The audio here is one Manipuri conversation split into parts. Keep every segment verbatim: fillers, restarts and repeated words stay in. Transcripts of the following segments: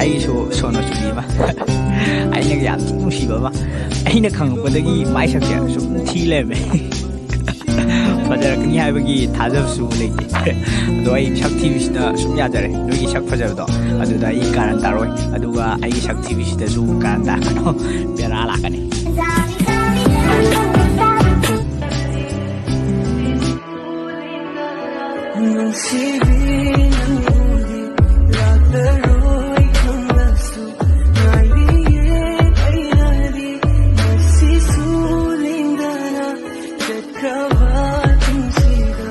ꯑꯩꯁꯨ ꯁꯣꯅꯣ ꯆꯨꯕꯤ ꯑꯃ ꯑꯩꯅ ꯌꯥꯝ ꯊꯤ ꯅꯨꯡꯁꯤꯕ ꯑꯃ, ꯑꯩꯅ ꯈꯪꯉꯛꯄꯗꯒꯤ ꯃꯥꯏ ꯁꯛꯁꯦ ꯁꯨꯝ ꯊꯤ ꯂꯩꯔꯝꯃꯦ꯫ ꯐꯖꯔꯛꯀꯅꯤ ꯍꯥꯏꯕꯒꯤ ꯊꯥꯖꯕꯁꯨ ꯂꯩꯇꯦ꯫ ꯑꯗꯣ ꯑꯩ ꯁꯛ ꯊꯤꯕꯁꯤꯗ ꯁꯨꯝ ꯌꯥꯖꯔꯦ꯫ ꯅꯣꯏꯒꯤ ꯁꯛ ꯐꯖꯕꯗꯣ ꯑꯗꯨꯗ ꯑꯩ ꯀꯥꯔꯟ ꯇꯥꯔꯣꯏ, ꯑꯗꯨꯒ ꯑꯩꯒꯤ ꯁꯛ ꯊꯤꯕꯁꯤꯗꯁꯨ ꯀꯥꯔꯟ ꯇꯥꯔꯛꯀꯅꯨ꯫ ꯕꯦꯔꯥ ꯂꯥꯛꯀꯅꯤ꯫ ꯅꯨꯡꯁꯤꯕꯤ ꯅꯪꯕꯨꯗꯤ ꯂꯥꯛꯂꯔꯣꯏ ꯈꯪꯂꯁꯨ ꯉꯥꯏꯔꯤꯌꯦ ꯑꯩꯅꯗꯤ ꯉꯁꯤꯁꯨ ꯂꯦꯡꯗꯅ ꯆꯠꯈ꯭ꯔꯕ ꯇꯨꯡꯁꯤꯗ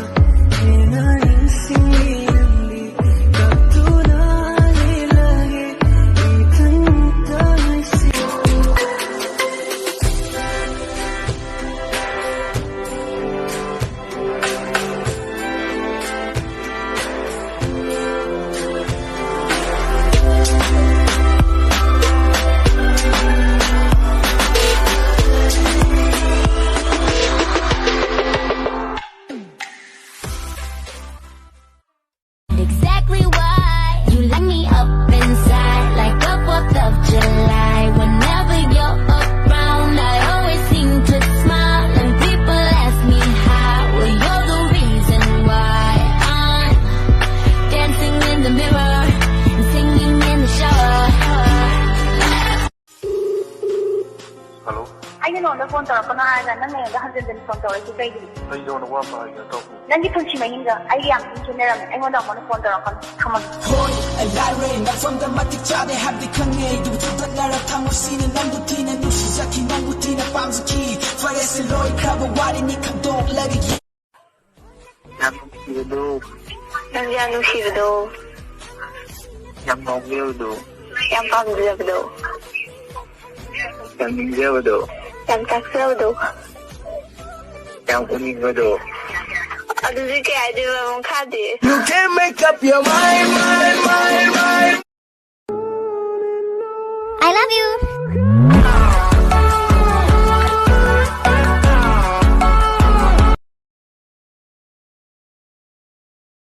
ꯍꯦꯟꯅ ꯅꯤꯡꯁꯤꯡꯂꯤ ꯅꯪꯗꯤ ꯀꯞꯇꯨꯅ ꯂꯦꯜꯂꯒꯦ ꯏꯊꯟꯇ ꯉꯁꯤ꯫ Exactly why you light me up inside like a fourth of July. Whenever you're around, I always seem to smile, and people ask me how. Well, you're the reason why I'm dancing in the mirror and singing in the shower. Hello. ꯑꯩꯅ ꯅꯉꯣꯟꯗ ꯐꯣꯟ ꯇꯧꯔꯛꯀꯅꯣ ꯍꯥꯏꯔꯒ ꯅꯪꯅ ꯑꯩꯉꯣꯟꯗ ꯍꯟꯖꯤꯟ ꯍꯟꯖꯤꯟ ꯐꯣꯟ ꯇꯧꯔꯛꯏꯁꯦ ꯀꯩꯒꯤꯅꯣ? ꯑꯩ ꯅꯉꯣꯟꯗ ꯋꯥ ꯑꯃ ꯍꯥꯏꯒꯦ ꯇꯧꯕꯅꯤ꯫ ꯅꯪꯒꯤ ꯄꯨꯟꯁꯤ ꯃꯍꯤꯡꯒ ꯑꯩꯒ ꯌꯥꯝ ꯊꯤꯅ ꯈꯦꯠꯅꯔꯝꯃꯦ꯫ ꯑꯩꯉꯣꯟꯗ ꯑꯃꯨꯛ ꯍꯟꯅ ꯐꯣꯟ ꯇꯧꯔꯛꯀꯅꯨ꯫ ꯊꯝꯃꯒꯦ꯫ ꯍꯣꯏ, ꯑꯩ ꯂꯥꯏꯔꯦ, ꯅꯐꯝꯗ ꯃꯇꯤꯛ ꯆꯥꯗꯦ ꯍꯥꯏꯕꯗꯤ ꯈꯪꯉꯦ꯫ ꯑꯗꯨꯕꯨ ꯊꯨꯞꯂꯠꯅꯔ ꯊꯃꯣꯏꯁꯤꯅ ꯅꯪꯕꯨ ꯊꯤꯅ ꯅꯨꯡꯁꯤꯖꯈꯤ, ꯅꯪꯕꯨ ꯊꯤꯅ ꯄꯥꯝꯖꯈꯤ꯫ ꯐꯔꯦꯁꯦ, ꯂꯣꯏꯈ꯭ꯔꯕ ꯋꯥꯔꯤꯅꯤ, ꯈꯪꯗꯣꯛꯂꯒ ꯌꯦꯡ- ꯌꯥꯝ ꯅꯨꯡꯁꯤꯕꯗꯣ꯫ ꯅꯪ ꯌꯥꯝ ꯅꯨꯡꯁꯤꯕꯗꯣ꯫ ꯌꯥꯝ ꯉꯥꯎꯖꯕꯗꯣ꯫ ꯌꯥꯝ ꯄꯥꯝꯖꯕꯗꯣ꯫ ꯌꯥꯝ ꯅꯤꯡꯖꯕꯗꯣ꯫ ꯌꯥꯝ ꯆꯥꯛꯆꯕꯗꯣ꯫ ꯌꯥꯝ ꯎꯅꯤꯡꯕꯗꯣ꯫ ꯑꯗꯨꯗꯤ ꯀꯩ ꯍꯥꯏꯗꯣꯏꯕ ꯃꯈꯥꯗꯤ? You can't make up your mind, mind, mind, mind. I love you.